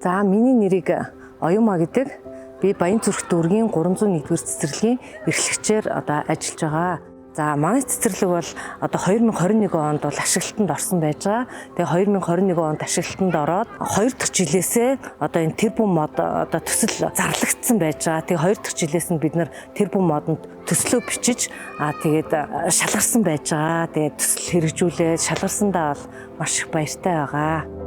За миний нэрийг Оюума гэдэг. Би Баянзүрх дүүргийн 301-р цэцэрлэгийн эрхлэгчээр одоо ажиллаж байгаа. За манай цэцэрлэг бол одоо 2021 онд бол ашиглалтанд орсон байж байгаа. Тэгээ 2021 онд ашиглалтанд ороод 2 дахь жилээсээ одоо энэ тэрбум мод одоо төсөл зарлагдсан байж байгаа. Тэгээ 2 дахь жилээс нь бид нар тэрбум модонд төслөө бичиж тэгээд шалгарсан байж байгаа. Тэгээд төсөл хэрэгжүүлээд шалгарсандаа бол маш их баяртай байгаа.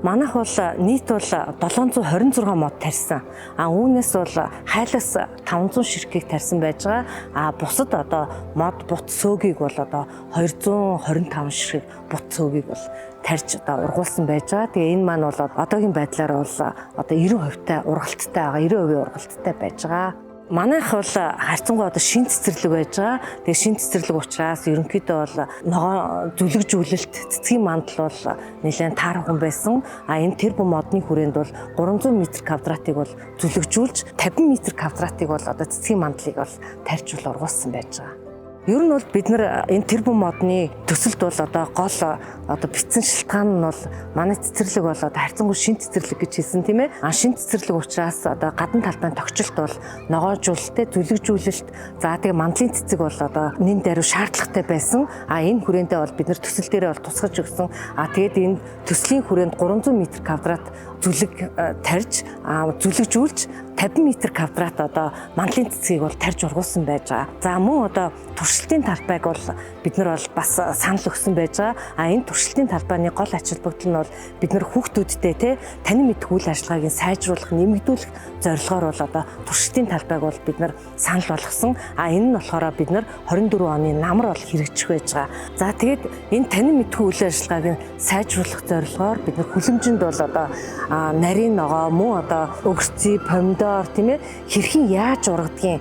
Манайх бол нийт бол 726 мод тарьсан. Үүнээс бол хайлаас 500 ширхгийг тарьсан байж байгаа. Бусад одоо мод бут сөөгийг бол одоо 225 ширхэг бут сөөгийг бол тарьж одоо ургуулсан байж байгаа. Тэгээ энэ маань бол одоогийн байдлаар бол одоо 90% та ургалттай байгаа. 90% ургалттай байж байгаа. Манайх бол харьцангуй одоо шин цэцэрлэг байж байгаа. Тэгээ шин цэцэрлэг учраас ерөнхийдөө бол ногоон зүлэгжүүлэлт, цэцгийн мандал бол нэлээд таархан байсан. Энэ тэрбум модны хүрээнд бол 300 м квадратыг бол зүлэгжүүлж 50 м квадратыг бол одоо цэцгийн мандлыг бол тарьж бол ургуулсан байж байгаа. Ер нь бол бид нар энэ тэрбум модны төсөлд бол одоо гол одоо бичсэн шалтгаан нь бол манай цэцэрлэг бол одоо харьцангуй шин цэцэрлэг гэж хэлсэн тийм ээ. Шин цэцэрлэг учраас одоо гадна талбайн тогтчлолт бол ногоожуулалт, зүлэгжүүлэлт, за тэгээ мандлын цэцэг бол одоо нэн даруй шаардлагатай байсан. Энэ хүрээндээ бол бид нар төсөл дээрээ бол тусгаж өгсөн. Тэгээд энэ төслийн хүрээнд 300 м квадрат зүлэг тарьж, зүлэгжүүлж 50 м квадрат одоо мандлын цэцгийг бол тарьж ургуулсан байж байгаа. За мөн одоо туршилтын талбайг бол бид нар бол бас санал өгсөн байж байгаа. Энэ туршилтын талбайны гол ач холбогдол нь бол бид нар хүүхдүүдтэй те танин мэдэх үйл ажиллагааг сайжруулах, нэмэгдүүлэх зорилгоор бол одоо туршилтын талбайг бол бид нар санал болгосон. Энэ нь болохоор бид нар 24 оны намар бол хэрэгжих байж байгаа. За тэгээд энэ танин мэдэх үйл ажиллагааг сайжруулах зорилгоор бид нар хүлэмжинд бол одоо нарийн ногоо, мөн одоо өгөрций, помидор тийм ээ хэрхэн яаж ургадгийн,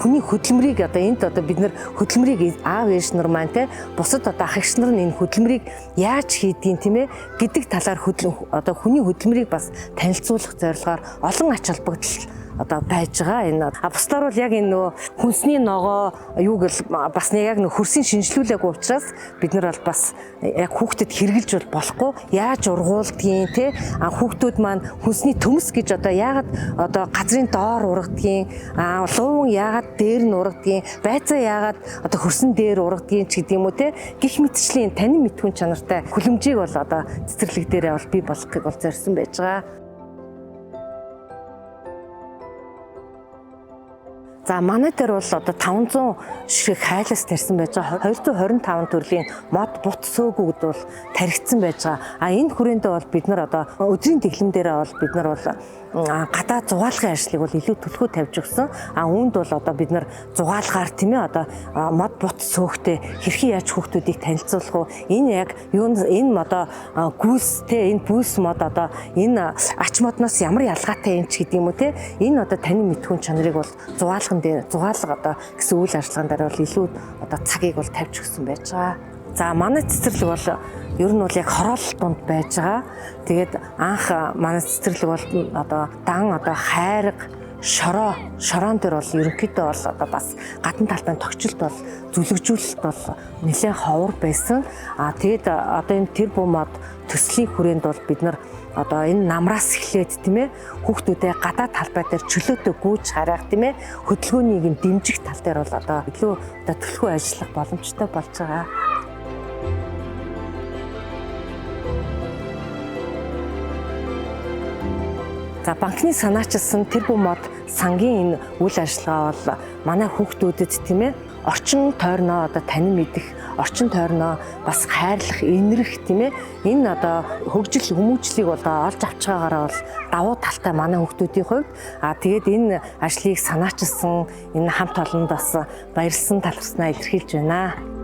хүний хөдөлмөрийг одоо энд одоо бид нар хөдөлмөрийг аав ээж нар маань те бусад одоо ах эгч нар нь энэ хөдөлмөрийг яаж хийдгийг тийм ээ гэдэг талаар одоо хүний хөдөлмөрийг бас танилцуулах зорилгоор олон ач холбогдол одоо байж байгаа. Энэ бусдаар бол яг энэ нөгөө хүнсний ногоо юу гэл бас нэг яг нэг хөрсийн шинжилүүлээгүй учраас бид нар бол бас яг хүүхдэд хэрэгжилж бол болохгүй. Яаж ургуулдгийн те хүүхдүүд маань хүнсний төмс гэж одоо яагаад одоо газрын доор ургадгийн, лууван яагаад дээр нь ургадгийн, байцаа яагаад одоо хөрсөн дээр ургадгийн ч гэдэг юм уу те гих мэтчлийн танин мэдхүн чанартай хүлэмжийг бол одоо цэцэрлэг дээрээ бол бий болгохыг бол зорьсон байж байгаа. За манай дээр бол одоо 500 ширхэг хайлаас тарьсан байж байгаа. 225 төрлийн мод бут сөөгүүд бол таригдсан байж байгаа. Энэ хүрээндээ бол бид нар одоо өдрийн дэглэм дээрээ бол бид нар бол гадаа зугаалгын ажлыг бол илүү түлхүү тавьж өгсөн. Үүнд бол одоо бид нар зугаалгаар тийм ээ одоо мод бут сөөхтэй хэрхэн яаж хүүхдүүдийг танилцуулах вэ? Энэ яг юу энэ одоо гүйстэй энэ бүс мод одоо энэ ач модноос ямар ялгаатай юм ч гэдэг юм уу те энэ одоо танин мэдхүн чанарыг бол зугаалган дээр зугаалга одоо гэсэн үйл ажиллагаан дээр бол илүү одоо цагийг бол тавьж өгсөн байж байгаа. За манай цэцэрлэг бол ер нь бол яг хороолол дунд байж байгаа. Тэгээд анх манай цэцэрлэг бол одоо дан одоо хайрга, шороо, шороон дээр бол ерөнхийдөө бол одоо бас гадна талбайн тогтчлолт бол зүлэгжүүлэлт бол нэлээд ховор байсан. Тэгээд одоо энэ тэрбум мод төслийн хүрээнд бол бид нар одоо энэ намраас эхлээд тийм ээ хүүхдүүдээ гадаа талбай дээр чөлөөтэй гүйж харах тийм ээ хөдөлгөөнийг нь дэмжих тал дээр бол одоо илүү одоо төлхөө ажиллах боломжтой болж байгаа. За банкны санаачилсан тэрбум мод сангийн энэ үйл ажиллагаа бол манай хүүхдүүдэд тийм ээ орчин тойрноо одоо танин мэдэх, орчин тойрноо бас хайрлах, инэрх тийм ээ энэ одоо хөгжил хүмүүжлийг бол олж авч байгаагаараа бол давуу талтай манай хүүхдүүдийн хувьд. Тэгээд энэ ажлыг санаачилсан энэ хамт олонд бас баярлсан талархснаа илэрхийлж байна.